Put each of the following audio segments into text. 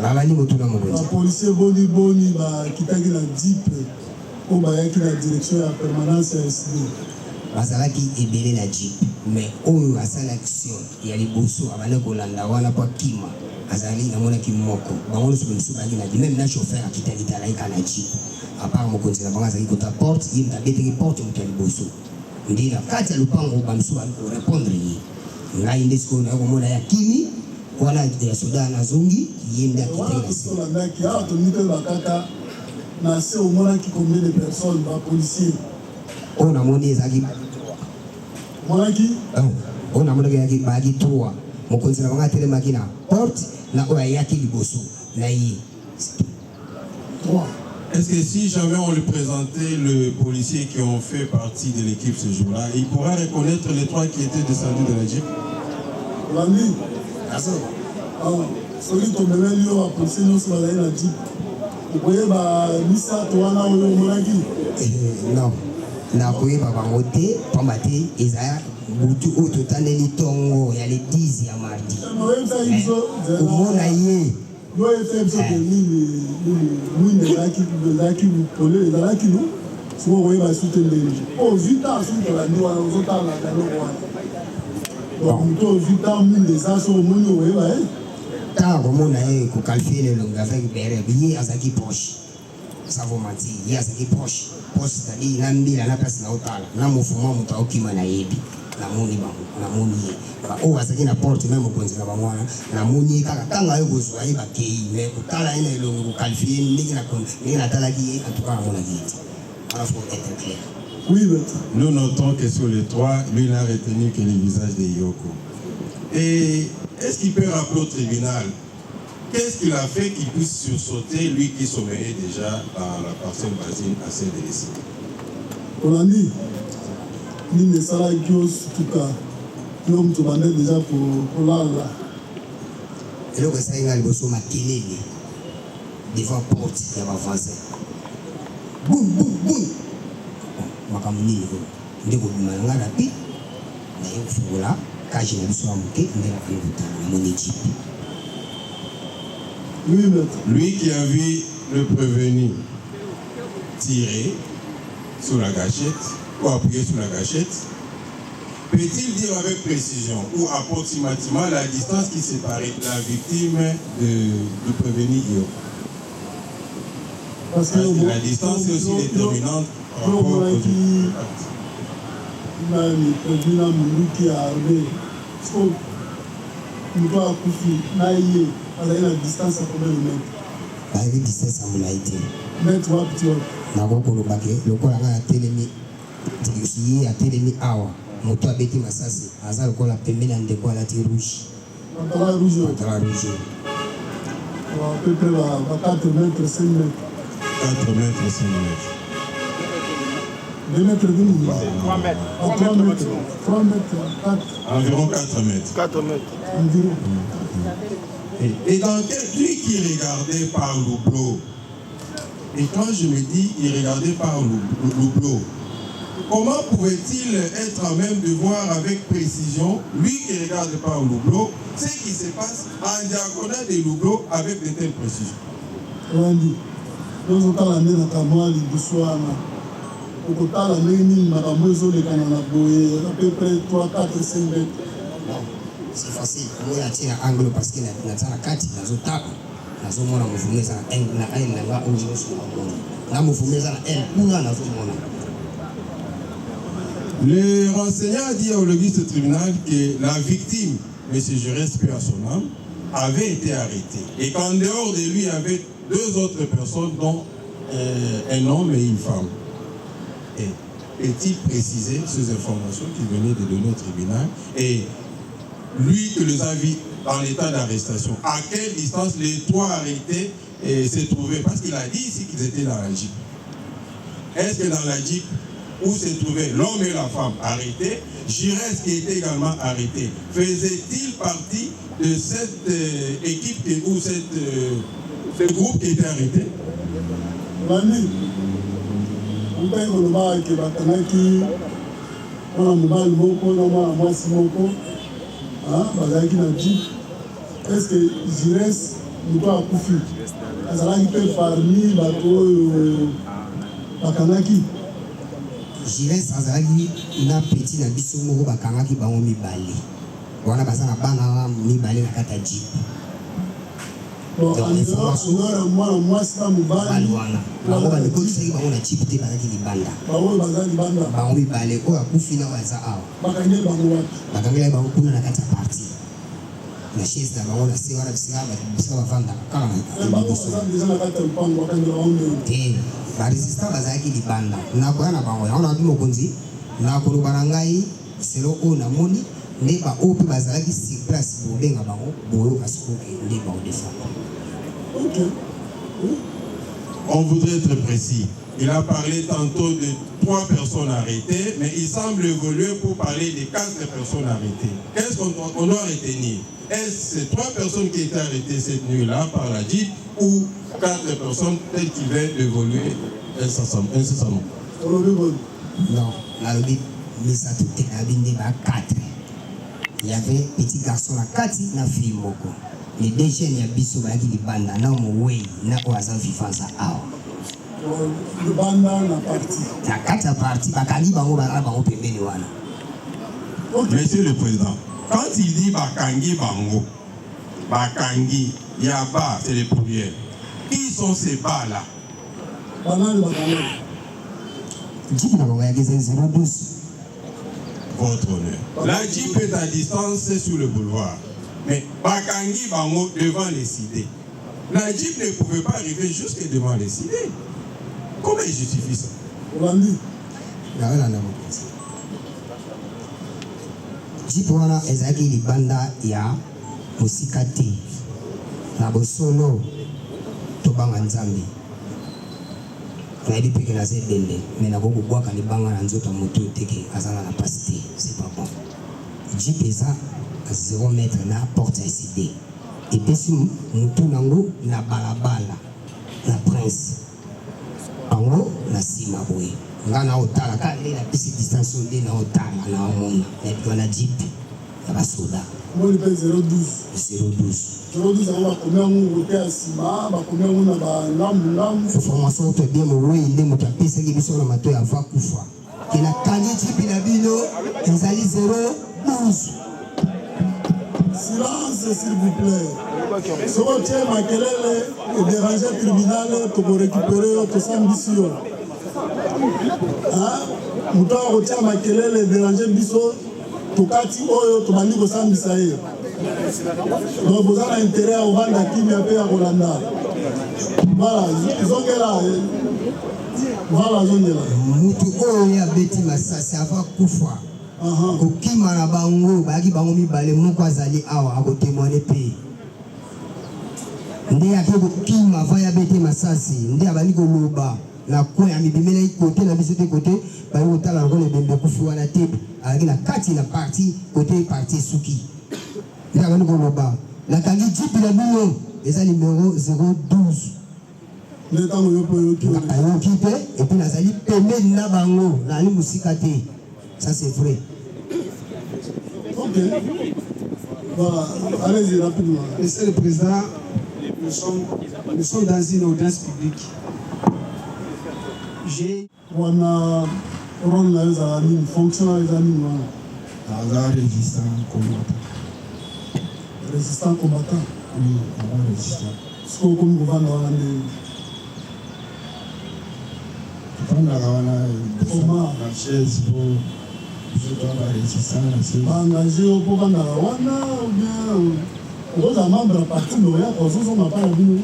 Nalandi motuna, mokonzi. Bapolicier boni boni bakitaki na jeep oyo bayaki na direction ya permanence ya ECiDé? Bazalaki ebele na jeep, mais oyo asala action ya liboso, abandaki kolanda wana mpo akima, azali namonaki moko. Bango nyonso misusu bayaki na même na chauffeur akitaki te, alaki kaka na jeep, à part mokonzi na bango azalaki kota porte. Ye moto abetaki porte, moto ya liboso nde na kati ya lopango, bamisusu bayaki korépondre ye. Ngai nde sikoyo naye komona ye akimi wana ya soda, nazongi, ye nde akitaki wana na nsima. Tolandaki awa, tolingi toyeba kaka na se omonaki combien de personnes, bapolicier? Oyo namoni ezalaki Omonaki? Oyo namonaki ezalaki, bayaki trois. Mokonzi na bango atelemaki na porte na oyo ayaki liboso na ye. Trois. Est-ce que si jamais on lui présentait le policier qui ont fait partie de l'équipe ce jour-là, il pourra reconnaître les trois qui étaient descendus de la jeep? Olandi? Nazo Ah, soki tomemeli yo bapolicier nyonso bazali na jeep, okoyeba misato wana oyo omonaki? Non, nakoyeba bango te, pamba te eza butu oyo totandeli ntongo ya le 10 ya mardi. Oyebisaki biso komona ye. Yo oyebisaki biso ke nini nini, mwinda ezalaki pole, ezalaki no soki okoyeba su te ndenge po ozwi ta. Soki tolandi wana, ozotala eloko wana, donc moto ozwi ta, mwinda eza, soki omoni, okoyeba ye. Ntango komona ye, koqualifier elongi avec béret, ye azalaki proche, sans vous mentir, ye azalaki proche proche, c'est-à-dire na mbila na place na otala na mouvement, moto aokima, nayebi, namoni bango, namoni ye. Oyo azalaki na porte me mokonzi na bango wana, namoni ye kaka ntango aye kozwa ye, bakei. Mais kotala ye na elongi, koqualifier ndenge natalaki ye, en tout cas namonaki ye te wana. Faut être clair. Oui, maître. Nous notons que sur les trois, lui n'a retenu que le visage de Yoko. Et est-ce qu'il peut rappeler au tribunal qu'est-ce qu'il a fait qu'il puisse sursauter, lui qui sommeillait déjà dans la parcelle voisine à celle de l'ECiDé? Olandi? Nini esalaki yo sutuka, yo moto bande déjà kolala? Eloko esali ngai liboso, makelele devant porte ya bavoisin, bum bum bum. Makambo nini oyo? Nde kobima na ngai rapide, naye kofungola cage na biso ya moke, nde nakandi kotala, namoni jeep. Oui, maître. Lui qui a vu le prévenu tirer sur la gâchette ou appuyer sur la gâchette, peut-il dire avec précision ou approximativement la distance qui séparait la victime du prévenu Yoko? Parce que Parce que la distance est aussi déterminante par rapport aux omonaki actes. Nani, prévenu na munduki ya arme, so moto akufi na ye azali na distance ya combien de mètre? Bayebi distance ya molai te. Mètre wapi ti wapi? Nakoki koloba ke lokola ngai atelemi, ye atelemi awa, moto abeti masasi aza lokola pembeni ya ndeko alati rouge. Pantalon rouge oyo? Pantalon rouge oyo. À peu près ba 4 mètres, 5 mètres. 4 mètres, 5 mètres. 2 mètres demi. 3 mètres. Ah, 3 mètres, 3 mètres, 4. Environ 4 mètres. 4 mètres. Environ. Et dans quel, lui qui regardait par l'hublot, et quand je me dis il regardait par l'hublot, comment pouvait-il être à même de voir avec précision, lui qui regarde par l'hublot, ce qui se passe en diagonale de l'hublot avec de telles précisions? Olandi? Tozotala nde na kamwa lidusu wana, okotala ndenge nini makambo ezolekana na boye, à peu près 3, 4, 5 mètres? Non, c'est facile. Omoni, atie na angle parce que naza na kati, nazotala, nazomona mouvement eza na aile na nga oyo nyonso, naomona na mouvement eza na aile kuna, nazomona. Le renseignant a dit au l'auguste tribunal que la victime, M. Jurès, paix à son âme, avait été arrêtée et qu'en dehors de lui, il y avait deux autres personnes, dont un homme et une femme. Et est-il précisé ces informations qu'il venait de donner au tribunal et lui qui les a vus dans l'état d'arrestation, à quelle distance les trois arrêtés se trouvaient? Parce qu'il a dit ici qu'ils étaient dans la Jeep. Est-ce que dans la Jeep où se trouvaient l'homme et la femme arrêtés, Giresse qui était également arrêté, faisait-il partie de cette équipe ou ce groupe qui était arrêté? Bandi mpe koloba ke bakangaki mwana mobali moko na mwana mwasi moko, bazalaki na jeep. Est ce que Giresse Moto akufi azalaki mpe parmi bato oyo bakangaki? Gires azalaki na petit na biso moko, bakangaki bango mibale wana, baza na bana mibale na kati ya jeep. Donc en dehors ya mwana mwasi na mobali wana, bango bamikotisaki bango na jeep te, bazalaki libanda. Bango baza libanda. Bango mibale, oyo akufi na oyo aza awa. Bakangeli bango wapi? Bakangelaki bango kuna na kati ya parti, na chaise na bango na se wana, bisika bavandaka kaka na liboso. Baza na kati ya lopango, bakangela bango ndenge? Te, barésistant bazalaki libanda. Nakoya na bango yango. Nabi mokonzi, nakoloba na ngai selon oyo namoni nde baoyo mpe bazalaki sur place, bobenga bango, boyoka sikoyo nde bakodefendre. Ok. On voudrait être précis. Il a parlé tantôt de trois personnes arrêtées, mais il semble évoluer pour parler de quatre personnes arrêtées. Qu'est-ce qu'on doit, on doit retenir? Est-ce ces trois personnes qui étaient arrêtées cette nuit-là par la Jeep ou quatre personnes telles qu'il vient d'évoluer incessamment? Olobi boni? Non, nalobi misato te, nalobi nde ba 4. Il y avait petit garçon na kati na fille moko. Les deux jeunes ya biso bayaki libanda na mowei na oyo aza vivant, aza awa. Libanda na parti? Na kati ya parti, bakangi bango, bazala bango pembeni wana. Ok. Monsieur le Président, quand il dit Bakangi Bango, Bakangi, Yaba, c'est le pluriel. Qui sont ces bas-là? Banani bakangaki? Jeep na bango yaki eza 012. Votre honneur. La Jeep est à distance sur le boulevard. Mais Bakangi Bango devant les cités. La Jeep ne pouvait pas arriver jusque devant les cités. Comment il justifie ça? Olandi? Naolanda, mokonzi. Jeep wana ezalaki libanda ya mosika te. Na bosolo, tobanga Nzambe. Nayebi mpe ke naza ebembe, me nakoki kobwaka libanga na nzoto ya motu oyo teke azala na pasi te, c'est pas bon. Jeep eza na 0 mètre na porte ya ECiDé, epesi motu nango na balabala na Prince, bango na nsima boye. Nga na otala kaka nde napesi distance oyo nde na otala na omona nayebi wana jeep ya basoda. Omoni mpe 012? 012. 012 yango, bakomi yango kote ya nsima, bakomi yango na bangambu ngambu. Information oyo bien, mowei nde moto apesaki biso na matoi avant kufa ke nakangi jeep na bino ezali 012. Silence, s'il vous plaît. Soki otie makelele, edérange tribunal, tokorécupérer yo, tosambisi yo. Moto akotia makelele, edérange biso, tokati oyo tobandi kosambisa ye. Donc boza na intérêt ya kovanda kimia mpe ya kolanda. Voilà, zongela. Voilà, zongela. Mutu oyo ye abeti masasi avant kufa, kokima na bango, bayaki bango mibale, moko azali awa, akotémoigner mpe nde ake kokima avant ya bete masasi, nde abandi koloba na coin, amibimelaki kote na biso te, kote bayi kotala lokola ebembe ekufi wana te. Azalaki na kati na parti, kote parti esuki, nde abandi koloba: "Nakangi jeep na bino, eza numero 012." Nde ntango yo mpe oyoki? Ayoki mpe, et puis nazali pembeni na bango, nazali mosika te, ça c'est vrai. Ok, voilà, allez-y rapidement. Monsieur le Président, nous sommes dans une audience publique. J'ai Wana rôle na yo ezala nini? Fonction na yo eza nini wana? Naza résistant combattant. Résistant combattant? Oui, naza résistant. Sikoyo okomi kovanda wana ndenge? Tofandaka wana. Comment? Na chaise, po biso toa barésistant na chaise. Baengage yo mpo vandaka wana ou bien okozala membre ya parti me oyaka ozozonga mpa na bino?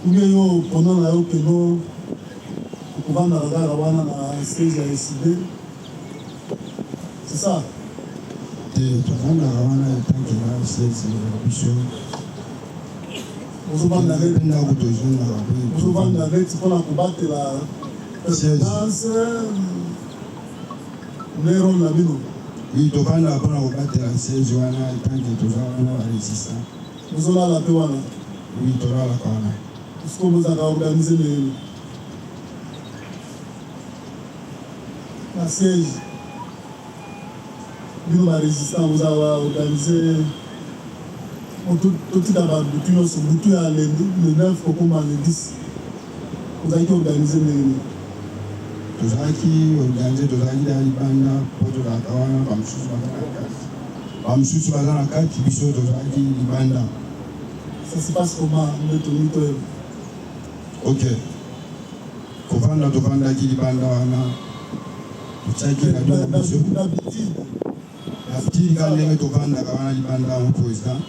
Ou bien yo pendant na yo keno okovandaka kaka wana na siège ya ECiDé, c'est ça? Te, tofandaka wana etanke na chaise ya biso. Ozovanda mpe ndako tozongaka mpe. Ozovanda neti mpona kobatela présidence nde rôle na bino? Oui, tofandaka mpona kobatela siège wana etanke toza wana barésistant. Ozolala mpe wana? Oui, tolalaka wana. Sikoyo bozalaka organisé ndenge na siège? Bino ba resistants bozala organise totika ba butu nyonso, butu ya le 9 kokoma le 10, ozalaki organise ndenge nini? Tozalaki organise, tozalaki na libanda mpo tozalaka wana, bamosusu baza na kati, bamosusu baza na kati, biso tozalaki libanda. Ça se passe comment nde tolingi toyeba? Ok, kovanda tovandaki libanda wana, totiaki radio na biso d'habitude, kaka ndenge tovandaka wana libanda yango. Président,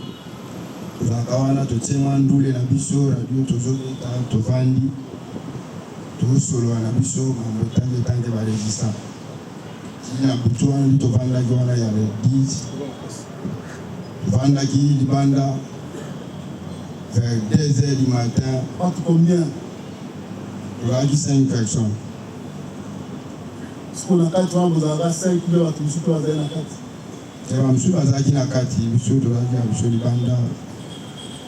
tozalaka wana, totie mwa ndule na biso, radio tozobeta, tovandi, tozosolola na biso mambo etange etange barésistant. Ti na butu wana ndi tovandaki wana ya le 10, tovandaki libanda vers 2 heures du matin. Bato combien? Tozalaki 5 personnes. Sikoyo na kati wana bozalaka 5 mpe bato mosusu mpe bazali na kati? Te, bamosusu bazalaki na kati, biso tozalaki na biso libanda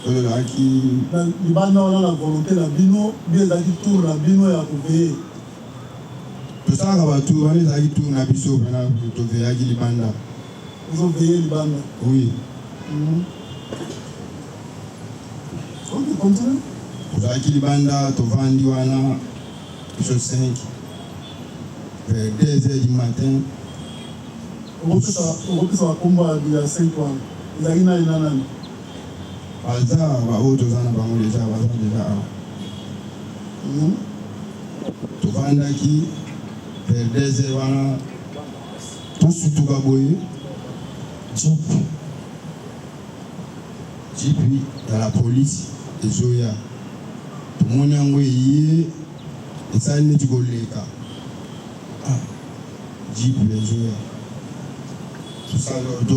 oyo tozalaki. Na libanda wana, na volonté na bino bi ezalaki tour na bino ya koveiller? Tosalaka batour wana, ezalaki tour na biso mpena, toveyaki libanda. Ozoveiller libanda? Oui. Ok, continue. Tozalaki libanda, tovandi wana biso 5 vers 2 heures du matin. Okopesa bakombo ya 5 wana, ezalaki nani na nani? Baza baoyo toza na bango deja, baza deja awa. Tovandaki vers 2 heures wana, tosutuka boye, jeep, jeep ya la police ezoya. Tomoni yango eye, esali neti koleka. Ah, jeep ezoya,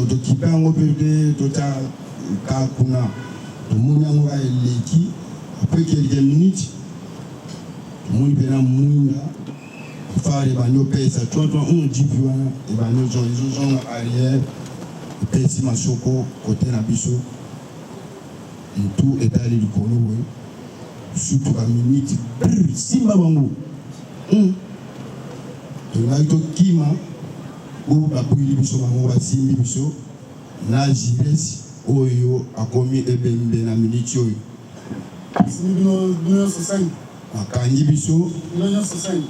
tokipe yango mpe te, totya ka kuna. Tomoni yango kaka eleki. Après quelques minutes, tomoni mpena mwinda, phare ebandi opesa twatwa. Jeep wana ebandi ezozonga arrière, epesi masoko kote na biso, mutu etali likolo boye, surtout baminiti brr, simba bango. Tolingaki tokima oyo babwili biso, bango basimbi biso na Gires oyo akomi ebembe na miniti oyo. Simbi bino, bino nyonso 5? Bakangi biso. Bino nyonso 5?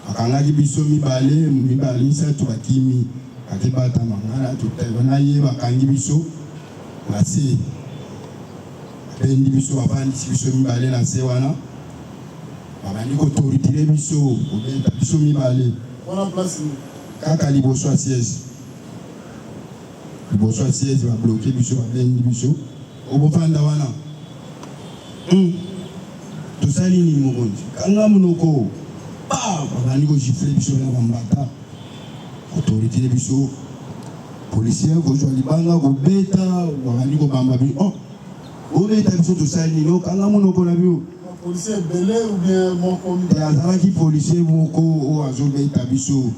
Bakangaki biso mibale, mibale, misato bakimi, bakebatama. Ngai na ye, bakangi biso na se, babendi biso, bavandisi biso mibale na se wana, babandi kotorturer biso, kobeta biso mibale. Wana place nini? Kaka liboso ya siège, liboso ya siège, babloquer biso, babendi biso, obofanda wana. Tosali nini mokonzi? Kanga monoko. Pa, babandi kogifler biso na bambata, kotorturer biso. Policier kozwa libanga kobeta, babandi kobamba biso. Oh, obeta biso, tosali nini? Okanga monoko na bino. Policier ebele ou bien moko? Te, azalaki policier moko oyo azobeta biso.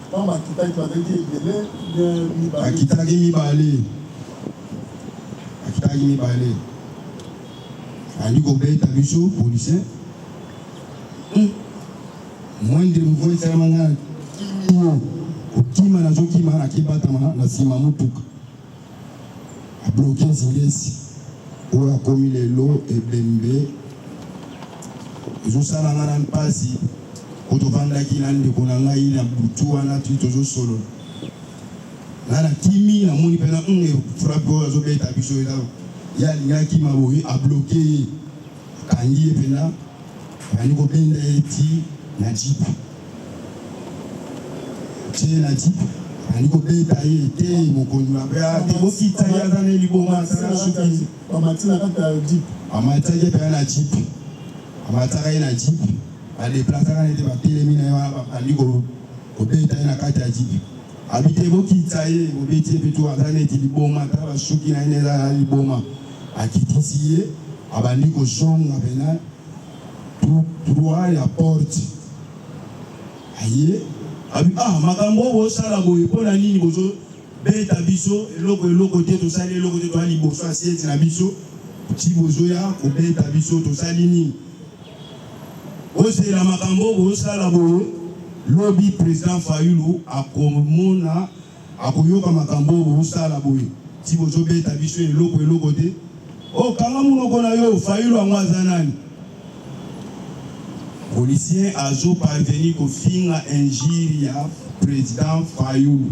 Ntango bakitaki, bazalaki ebele ou bien mibale? Bakitaki mibale, bakitaki mibale, bandi kobeta biso. Policier, moindre mouvement esalama, nga kimi yo kokima, nazokima, nakebatama na nsima motuka, abloquer Zilesi oyo akomi lelo ebembe. Ezosala nga na mpasi po tovandaki na ndeko na ngai na butu wana, ti tozosolola, nga nakimi, namoni mpena frappe oyo azobeta biso eza ye. Alingi akima boye, abloquer ye, akangi ye mpena, abandi kobenda ye ti na jeep, tie na jeep, abandi kobeta ye. Te mokonzi, te, bokita ye, aza na liboma, atala suki. Bamati na kati ya jeep? Bamatiaki ye mpena na jeep, bamatiaka ye na jeep, badéplaçaka nete batelemi na ye wana, babandi kobeta ye na kati ya jeep. Abi te, bokitisa ye, bobeti ye mpe to aza neti liboma, tala basuki na ye nde eza na liboma. Akitisi ye, abandi kozonga mpena tout droit ya porte. Aye, abi: "Ah, makambo oyo bosala boye mpo na nini? Bozobeta biso, eloko eloko te, tosali eloko te, toya liboso ya siège na biso, ti bozoya kobeta biso, tosali nini? Ozela makambo oyo bozosala boye, lobi président Fayulu akomona." Akoyoka makambo oyo bozosala boye ti bozobeta biso eloko eloko te. Oh kanga munoko na yo Fayulu yango aza nani? Policier azo parvenir kofinga injure ya president Fayulu.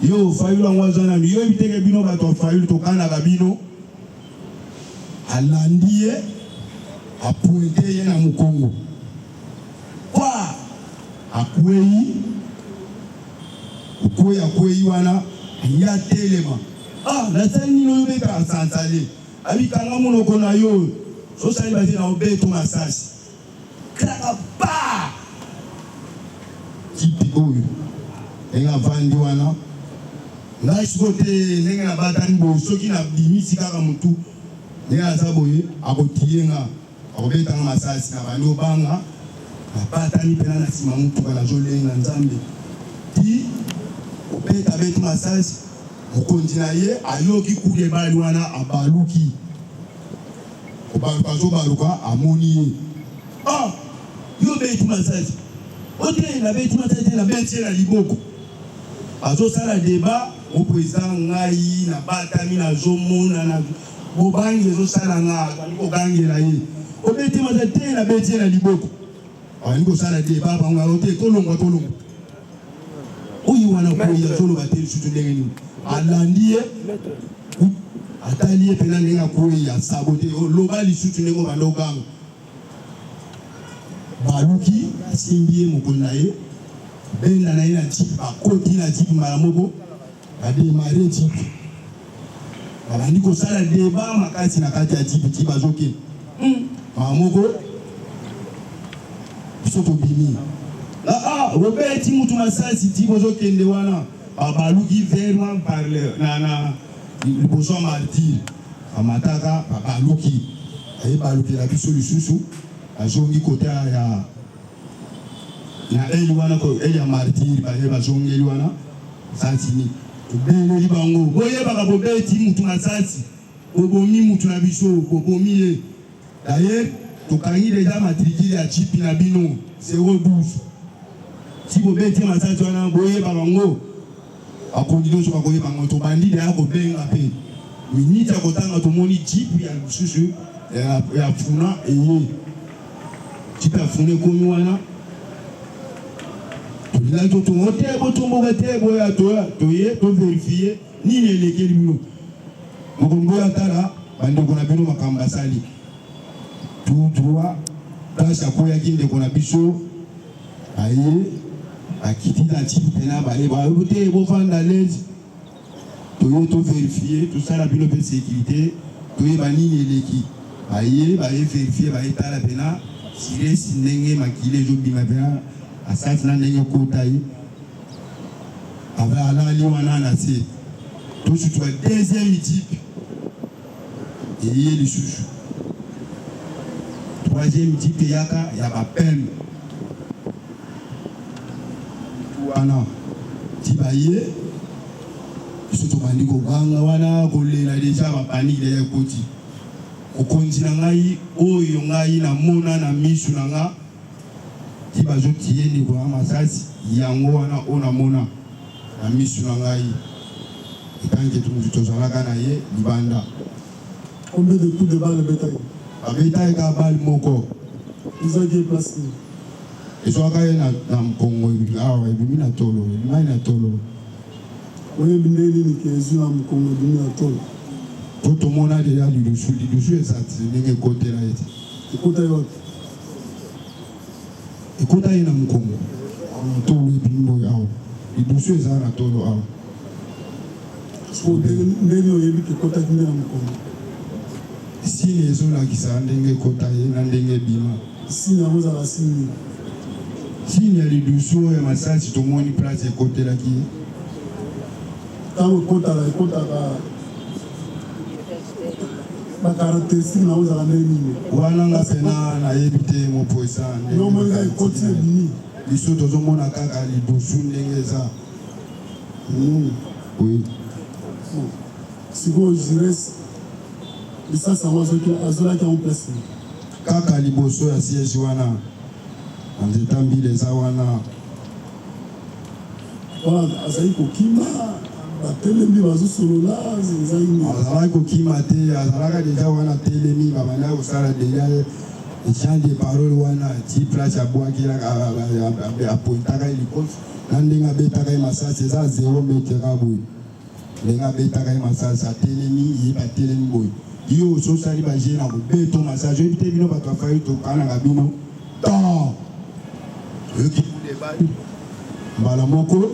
Yo Fayulu yango aza nani? Yo oyebi te ke bino bato ya Fayulu tokanaka bino? Alandi ye a pointer ye na mukongo pwa akweyi kokweya akweyi wana alingi atelema ah nasali nini oyo beta asansale abi kanga monoko na yo sosali bate na obeto masasi kraka pa tipi oyo ndenge avandi wana ngai sikoyo te ndenge nabatami boye soki nabimisi kaka motu ndenge aza boye akotiye nga akobeta nga masasi na bandi obanga nabatami mpena na nsima motuka nazolenga nzambe ti kobeta beti masasi mokonzi na ye ayoki kude bali wana abaluki kobaluka azobaluka amoni ye ah yo obeti masasi ote nabeti masasi te nabeti ye na liboko Azosala debat mon president ngai nabatami nazomona na bobangi ezosala nga azali kogangela ye obeti maza te nabeti ye na liboko azali kosala debat bango yango te tolongwa tolongwa oyo wana koyi azoloba te lisusu ndenge nini alandi ye atali ye mpena ndenge akwei asabote loba lisusu ndenge obanda oganga Baluki asimbi ye mokolo na ye benda na ye na jeep, bakoti na jeep mbala moko, ba demarrer jeep, babandi kosala debat makasi na kati ya jeep ti bazokende mbala moko biso tobimi ah, obeti mutu masasi ti bozokende wana, babaluki vraiment parle na na liboso ya martyr bamataka babaluki aye balukela biso lisusu bazongi kota ya na eli wana ko eli ya martyr baye bazongeli wana sasini tobeleli bango boyebaka bobeti mutu masasi bobomi mutu na biso bobomi ye d'ailleurs tokangi deja matricule ya jeep na bino 012 si bobeti masasi wana boyebaka ngo Bakonzi nionso bakoyeba yango. Tobandi deja kobenga pe minute ya kotanga tomoni jeep ya mosusu ya funa eye. Jeep ya funa ekomi wana tolingaki totonga te botomboka te boya toya toye to verifier nini elekeli bino. Mokonzi boya tala bandeko na bino makambo basali tout droit place akweyaki ndeko na biso Baye bakiti na jeep pena baye ba te bovanda l'aise toye to verifier tosala bino pe securite toyeba nini eleki baye baye verifier baye tala pena siresi ndenge makila ezobima pena asasi na ndenge ekota ye ava alali wana na se tosutuka deuxième jeep eye lisusu troisième jeep eyaka ya ba pembe wana ti baye biso tobandi koganga wana kolela deja ba panique deja ekoti mokonzi na ngai oyo ngai namona na misu na nga ti bazotiye ndeko na masasi yango wana oyo namona na misu na ngai etanke moto tozalaka na ye libanda. Combien de coups de balle ebetaki? Babetaki kaka balle moko. Ezwaki ye place nini? Ezwaka ye na, na mokongo awa, ebimi na tolo, ebimaki na tolo. Oyebi ndenge nini ke ezwi na mokongo ebimi na tolo? Po tomona deja lidusu, lidusu eza ti ndenge ekotela ye ti. Ekota ye wapi? Ekota ye na mokongo, na tolo ebimi boye awa, lidusu eza na tolo awa. Sikoyo ndenge nini oyebi ke ekotaki nde na mokongo? Signe ezolakisa ndenge ekota ye na ndenge ebima. Signe yango ezalaka signe nini? Signe ya lidusu oyo ya masasi tomoni place ekotelaki ye. Ntango ekotaka ekotaka ba caractéristiques na yango ezalaka ndenge nini? Wana nga pena nayebi te mon president. Yo omoni kaka ekoti ebimi? Biso tozomona kaka lidusu ndenge eza. Oui. Bon. Sikoyo Jires lisasi yango azwelaki yango place nini? Kaka liboso ya siège wana na nzeta mbila eza wana. Wana azali kokima, batelemi bazosolola, ezali nini? Azalaki kokima te, azalaka deja wana atelemi, babandaki kosala deja genre de parole wana ti place abwakelaka, apointaka ye likofi na ndenge abetaka ye masasi eza zero metre kaka boye, ndenge abetaka ye masasi atelemi, ye batelemi boye, yo ososali ba jeu na kobeto masasi, oyebi te bino bato ya Fayulu tokanaka bino temps oyoki mbala moko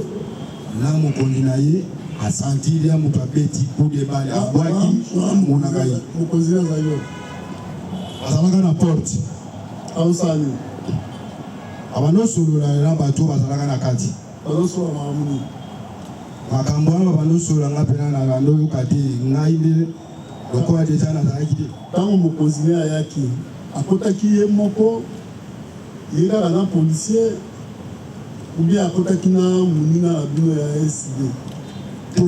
na mokonzi na ye asentir ya moto abeti coup de balle abwaki amonaka ye. Mokonzi azali wapi? Azalaka na porte. Azosala nini? Abandi osolola na bato bazalaka na kati. Bazosolola makambo nini? Makambo wana babandi osolola nga mpena na bandi oyoka te, ngai nde lokola deja nazalaki te. Ntango mokonzi ne ayaki, akotaki ye moko, ye kaka na policier ou bien akotaki na moninga na bino ya SD? Te,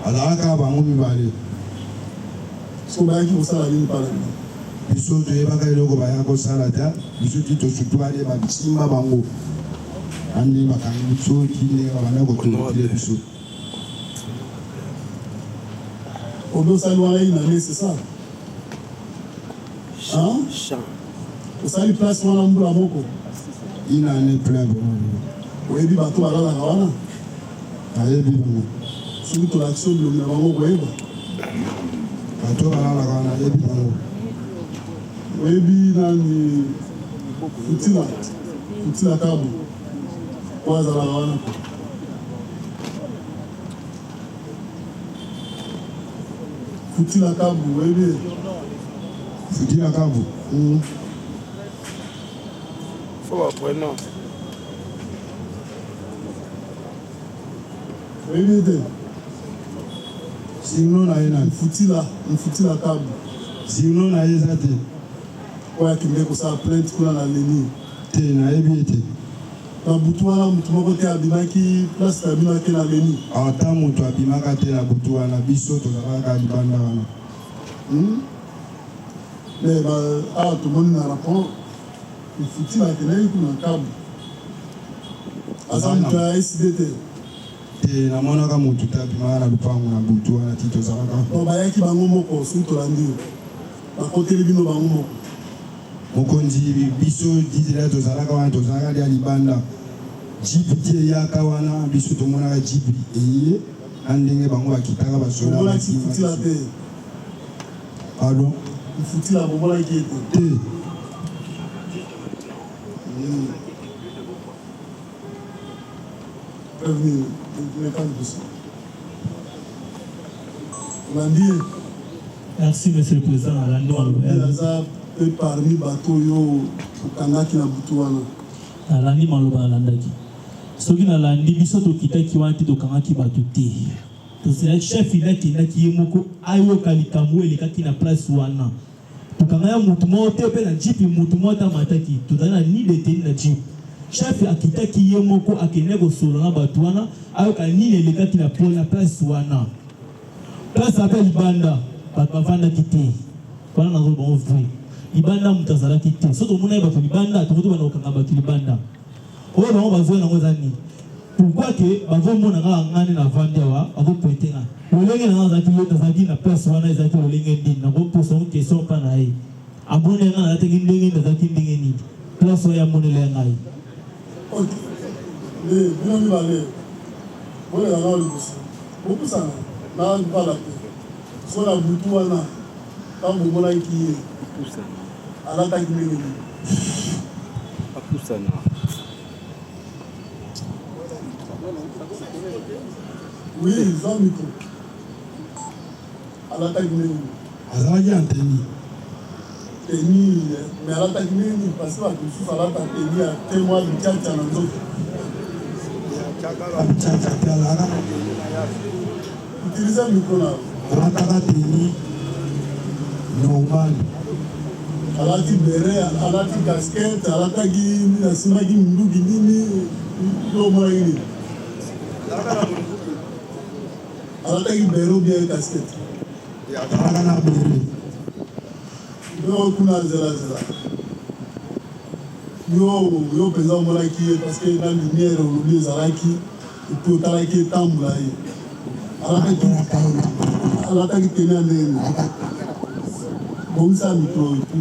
azalaka kaka bango mibale. Sikoyo bayaki kosala nini mpa na bino? Biso toyebaka eloko baya kosala te, biso ti tosutuka nde basimba bango na ndenge bakangi biso ti ndenge babanda kotortire biso. Obi osali wana une année, c'est ça? Hein? Osali place wana mbula moko? Une année plein vraiment. Oyebi bato balalaka wana? Nayebi bango. Soki tolakisi yo bilongi na bango okoyeba? Bato balalaka wana nayebi bango. Oyebi nani Futila? Futila Kabo oyo azalaka wana? Futila Kabu, oyebi ye? Futila Kabu? Faut ba prénom. Oyebi ye te? Surnom na ye nani? Mfutila, Mfutila Kabu. Surnom na ye eza te. Oyo akende kosala plainte kuna na Leni. Te, nayebi ye te. Na butu wana mutu moko te abimaki place na bino ake na Leni? Ata mutu abimaka te na butu wana, biso tozalaka kaka libanda wana. Mais ba awa tomoni na rapport Mfutila akendaki kuna Kabu. Aza mutu ya SD te? Te, namonaka mutu te abimaka na lupangu na butu wana ti tozalaka. Donc bayaki bango moko soki tolandi yo. Bakoteli bino bango moko. Mokonzi, biso dizela tozalaka wana, tozalaka dia libanda. Jeep ti eyaka wana, biso tomonaka jeep eye na ndenge bango bakitaka ba soda Bomonaki basimba Mfutila biso. te? Pardon? Mfutila bomonaki ye te? Te. Preuve nini? Leka liboso. Olandi ye? Merci monsieur le president nalandi maloba ya. Aza pe parmi bato oyo okangaki na butu wana. Nalandi maloba nalandaki. Soki nalandi biso tokitaki wana te tokangaki bato te. Tozelaki chef il akendaki ye moko ayoka likambo oyo elekaki na place wana. Tokangaki mutu moko te pe na jeep mutu moko te amataki. Tozalaki na ni detenu na jeep. Chef akitaki ye moko akendaki kosolola na bato wana ayoka nini elekaki na place wana. Place ata libanda batu bavandaki te wana nazo loba ngo vrai libanda mutu azalaki te soki tomonaki batu libanda tokoki tobanda kokanga batu libanda oyo bango bazoya nango eza nini pourquoi que bazo mona kaka nga nde navandi awa bazo pointe nga lolenge na nga nazalaki nazalaki na place wana ezalaki lolenge nini nako posa ngo question epa na ye amoni nga nalataki ndenge nini nazalaki ndenge nini place oyo amonela ya ngai. Ok nde bino mibale boleka nao liboso. Bopusana na mpala te. Sikoyo na butu wana tango bomonaki ye alataki ndenge nini? Oui, zwa micro. Alataki ndenge nini? Azalaki en tenue. Tenue, mais alataki ndenge nini? Parce que bato mosusu alata tenue ya te mwa bitiatia na nzoto. Bitiatia te, azalaka na tenue na ye. Utiliser micro na yo. Alataka tenue normale. Alati beret, alati casquette, alataki nini, asimbaki minduki nini, yo omonaki nini? Alataki beret ou bien casquette? Azalaka na beret. Yo kuna zela zela. Yo yo penza omonaki ye parce que na lumière olobi ezalaki. Et puis otalaki etambola ye alataki alataki tenue ya ndenge nini? Bongisa micro et puis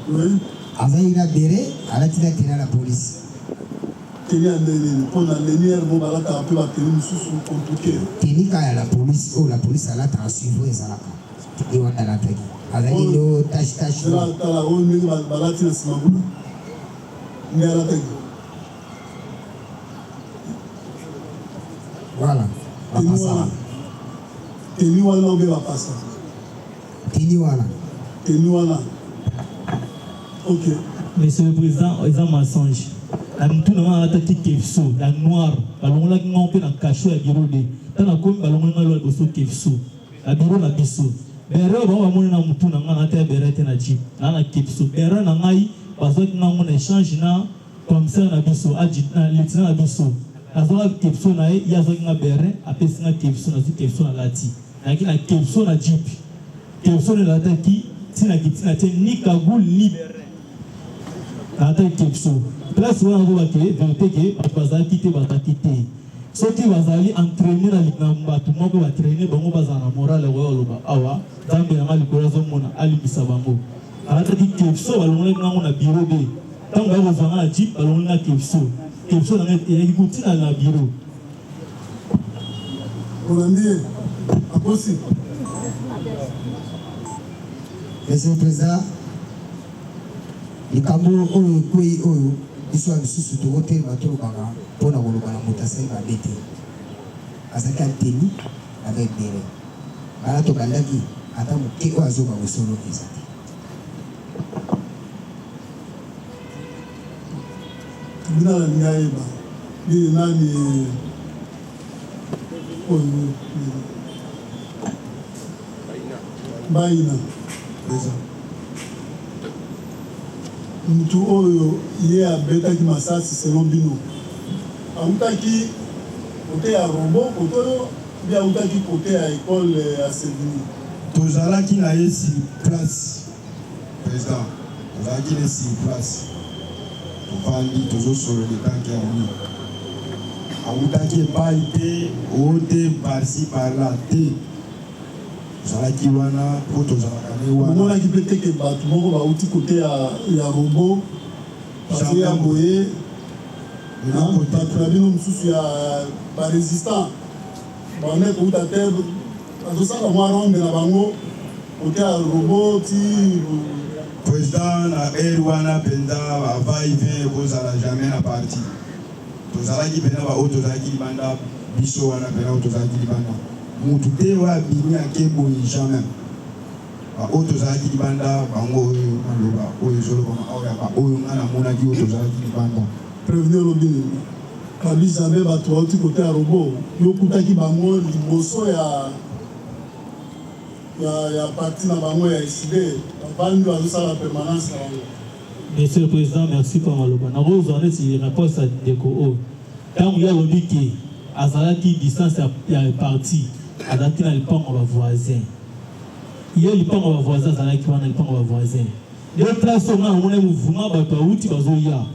oui. Azalaki na beret, alati na tenue ya la police. Tenue ya ndenge nini? Mpo na lenière bo balataka mpe ba tenue mosusu compliqué. Tenue kaka ya la police oyo la police alataka suivant ezalaka. Ye wana alataki azalaki ndo tache tache. Zela tala oyo ndenge balati na sima kuna nde alataki. Voilà bapasa. Tenue wana obe bapasa. Tenue wana. Tenue wana. Ok. Monsieur le Président, eza mensonge. Na mutu na nga nalataki kefso ya noir, balongolaki nga mpe na cachot ya bureau de. Tango nakomi balongoli nga liboso kefso. Na bureau na biso. Beret oyo bango bamoni na mutu na nga nalata ya beret te na jeep. Naza na kepso. Beret na ngai bazwaki nga yango na echange na commissaire na biso, adjudant, lieutenant na biso. Nazwaka kepso na ye, ye azwaki nga beret, apesi nga kepso, nazwi kepso nalati. Nayaki na kepso na jeep. Kepso nde nalataki ti nakiti natie ni cagoule ni beret. Nalataki kepso. Place wana nazoloba ke verite ke batu bazalaki te bazalaki te. Soki bazali entrainer na na batu moko ba trainer bango bazala na morale ya koya koloba awa Nzambe na nga likolo azo mona alimbisa bango. Alataki kepso balongolaki nga ngo na bureau de tango baye kozua nga na jeep balongoli nga kepso. Kepso na nga eyaki kutu ti na bureau. Olandi ye? Akosi? Monsieur le President, likambo oyo ekweyi oyo biso ya misusu tokotelema tolobaka mpo na koloba na moto asali mabe te. Azalaki en tenue avec beret. Banda tobandaki ata moke oyo azoba bosolo eza te. Tribunal alingi ayeba nini nani oyo Bayina eza mutu oyo ye abetaki masasi selon bino awutaki cote ya robot cote oyo ou bien awutaki cote ya ecole ya Sevigny? Tozalaki na ye sur place president tozalaki ne sur place tovandi tozosolola etant que ami awutaki epayi te o te par ci par là te. Tozalaki wana po tozalaka nde wana. Bomonaki pe te ke batu moko bawuti cote ya ya robot bazoya boye batu na bino mosusu ya ba resistant babandaki kowuta te bazosala mwa ronde na bango cote ya robot ti. President na heure wana penza ba va et vient ekozala jamais na parti. Tozalaki pena ba oyo tozalaki libanda biso wana pena oyo tozalaki libanda mutu te oyo abimi ake boye jamais ba oyo tozalaki libanda bango oyo maloba oyo ezolobama awa ya ba oyo nga namonaki oyo tozalaki libanda. Prevenu olobi nini? Babi jamais batu bawuti cote ya robot yo okutaki bango liboso ya ya ya parti na bango ya ecide bavandi bazosala permanence na bango. Monsieur le president merci pona maloba nakozua neti reponse ya ndeko oyo tangu ye alobi ke azalaki distance ya parti azalaki na lipango ya ba voisin ye lipango ya ba voisin azalaki wana lipango ya ba voisin nde place oyo nga namonaki mouvement batu bawuti bazoya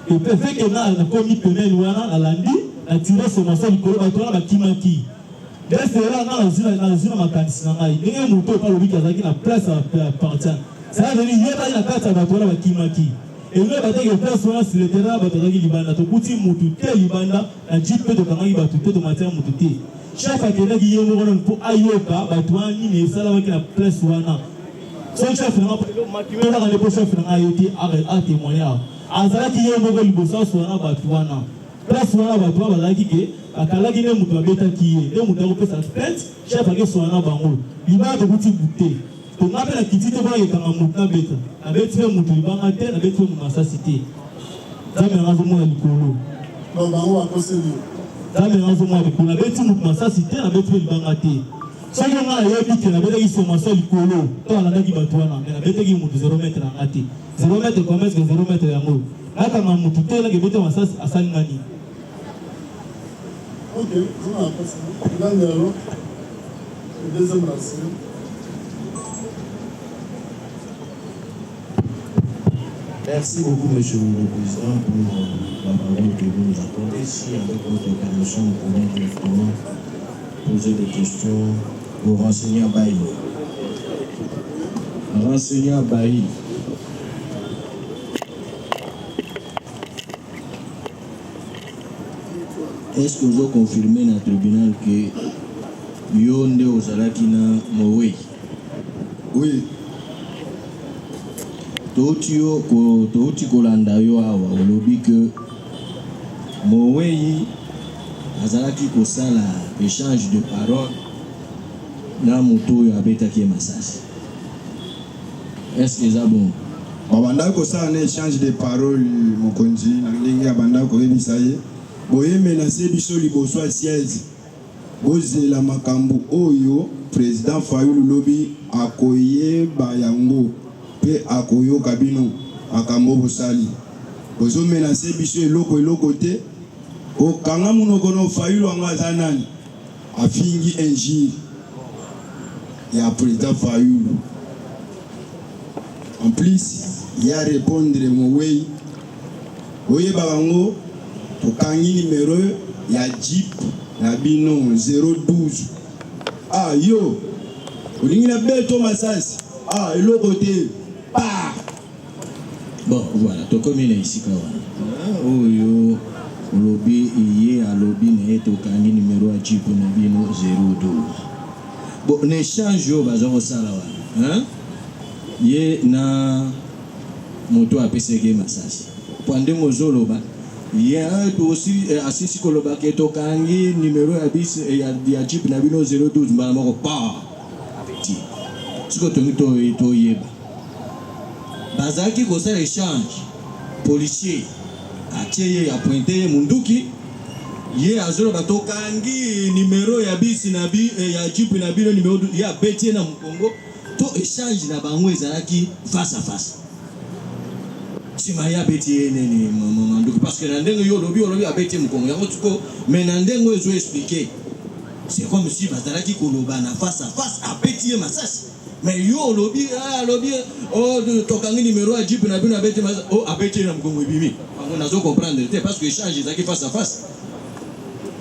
epe fait que nga nakomi pembeni wana nalandi na tire sommation likolo batu wana bakimaki nde cela nga nazui na makanisi na ngai ndenge moto oyo pe alobi ke azalaki na place ya parti Ça veut dire ye azalaki na kati ya batu wana bakimaki. Elingi koloba te que place wana sur le terrain batu bazalaki libanda. Tokuti mutu te libanda, na jeep pe tokangaki batu te, tomatisaki mutu te. Chef akendaki ye moko nanu po ayoka batu wana nini esalamaki na place wana. Soki chef na nga po kaka nde po chef na nga aye te a temoigner awa. Azalaki ye moko liboso asolola na batu wana. Place wana batu wana bazalaki que bakalaki nde mutu abetaki ye nde mutu akopesa plainte, chef ake solola na bango. Libanda tokuti mutu te. Po nga pe na kiti te po nake kanga mutu na beta. Na beti pe mutu libanga te, na beti pe mutu masasi te. Nzambe na nga azo mona likolo. Donc bango ba koseli yo. Nzambe na nga azo mona likolo. Na beti mutu masasi te, na beti pe libanga te. Soki nga na yebi ke na betaki sommation likolo to na landaki batu wana mais na betaki mutu zero mètre na nga te. Zero mètre comment est-ce que zero mètre yango na kanga mutu te nake beta masasi asali nga nini? Ok, zonga na place na yo. Nani alors? Le deuxième renseignement. Merci beaucoup, Monsieur le Président, pour la parole que vous nous accordez. Si, avec votre permission, nous pouvons directement poser des questions au renseignant Bailly. Renseignant Bailly. Est-ce que vous confirmez dans le tribunal que yo nde ozalaki na mowei? Oui. Touti yo ko touti kolanda yo awa olobi que mowei azalaki kosala échange de parole na moto oyo abetaki ye masasi. Est-ce que eza bongo? Babandaki kosala na échange de parole, mokonzi, na ndenge abandaki koyebisa ye boye menace biso liboso ya siège, bozela makambo oyo président Fayulu lobi akoyeba yango pe akoyoka bino makambo bosali, bozo menace biso eloko eloko te, okanga munoko no Fayulu yango aza nani? Afingi injure ya président Fayulu. En plus ya répondre mowei, oyeba bango tokangi numero ya jeep na bino 012. Ah yo olingi na beto masasi, ah eloko te pa. Bon voilà, tokomi na esika wana oyo olobi ye alobi na ye tokangi numero ya jeep na bino 012. Bon, na échange oyo baza kosala wana, hein? Ye na moto apesaki ye masasi, po ndenge ozoloba ye tosi asisi koloba ke tokangi numero ya bis ya jeep na bino 012, mbala moko pa ti sikoyo tongi toyeba bazalaki kosala échange, policier atie ye apointe ye munduki, ye azoloba tokangi numero ya bisi na bi ya jeep na bino numero, ye abeti ye na mokongo, to échange na bango ezalaki face à face, nsima ye abeti ye nini manduki, parce que na ndenge yo olobi abeti ye mokongo yango siko, mais na ndenge oyo ezo expliquer, c'est comme si bazalaki koloba na face à face, abeti ye masasi. Mais yo olobi alobi oh tokangi numéro ya jeep na bino, abeti oh abeti ye na mokongo ebimi bango, nazo comprendre te parce que échange ezalaki face à face.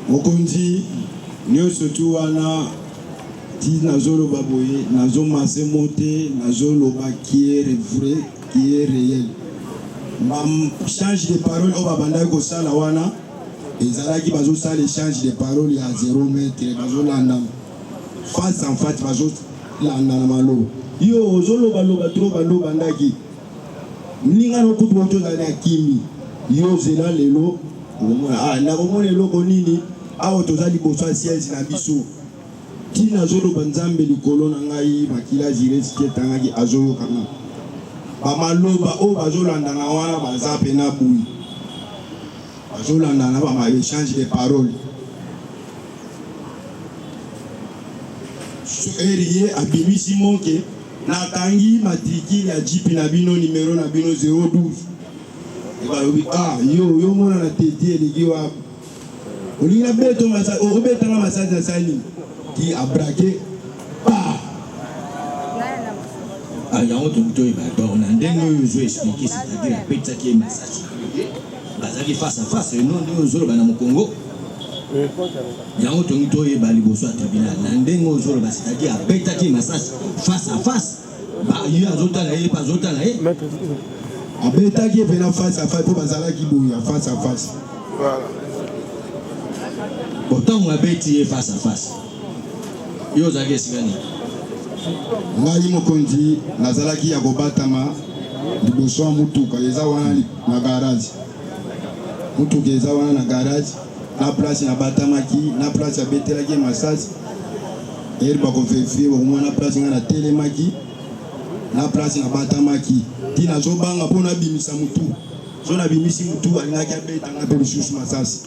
Mokonzi, nyonso tu wana ti nazoloba boye, nazomase mo te, nazoloba qui est vrai, qui est réel. Ba échange de parole oyo babandaki kosala wana ezalaki bazosala échange de parole ya 0 mètre, bazolanda face en face, bazolanda na maloba. Yo ozolobaloba trop, bando obandaki mninga nokutu oyo tozali na kimi, yo zela lelo okomona nakomona eloko nini awa toza liboso ya siège na biso. Ntina azoloba Nzambe likolo na ngai, makila Jiresi etangaki azoyokanga bamaloba oyo bazolandana wana, baza pena bui bazolandana ba échange de parole. Eri ye abimisi moke nakangi matricule ya jeep na bino numero na bino 012, balobi ah yo yo mona na teti eleki wa olingi na beto masasi, okobetanga masasi na sani ti abrake pa. Yango toki toyeba donc na ndenge oyo ozo expliquer, c'est-à-dire apetisaki ye masasi, bazalaki face à face, eno ndenge ozoloba na mokongo yango tongi toyeba liboso ya tribunal na ndenge ozoloba, c'est-à-dire abetaki masasi face à face, ye azotala ye mpe azotala ye. Abetaki ye mpena face à face mpo bazalaki boye ya face à face. Bon, ntango abeti ye face à face, yo ozalaki esika nini? Ngai mokonzi nazalaki ya kobatama liboso ya mutuka eza wana na garage, mutuka eza wana na garage, na place nabatamaki, na place abetelaki ye masasi. Eri bakoverifier bakomona na place ngai natelemaki, na place nabatamaki, ti nazobanga mpo nabimisa mutu, so nabimisi mutu alingaki abetanga mpe lisusu masasi.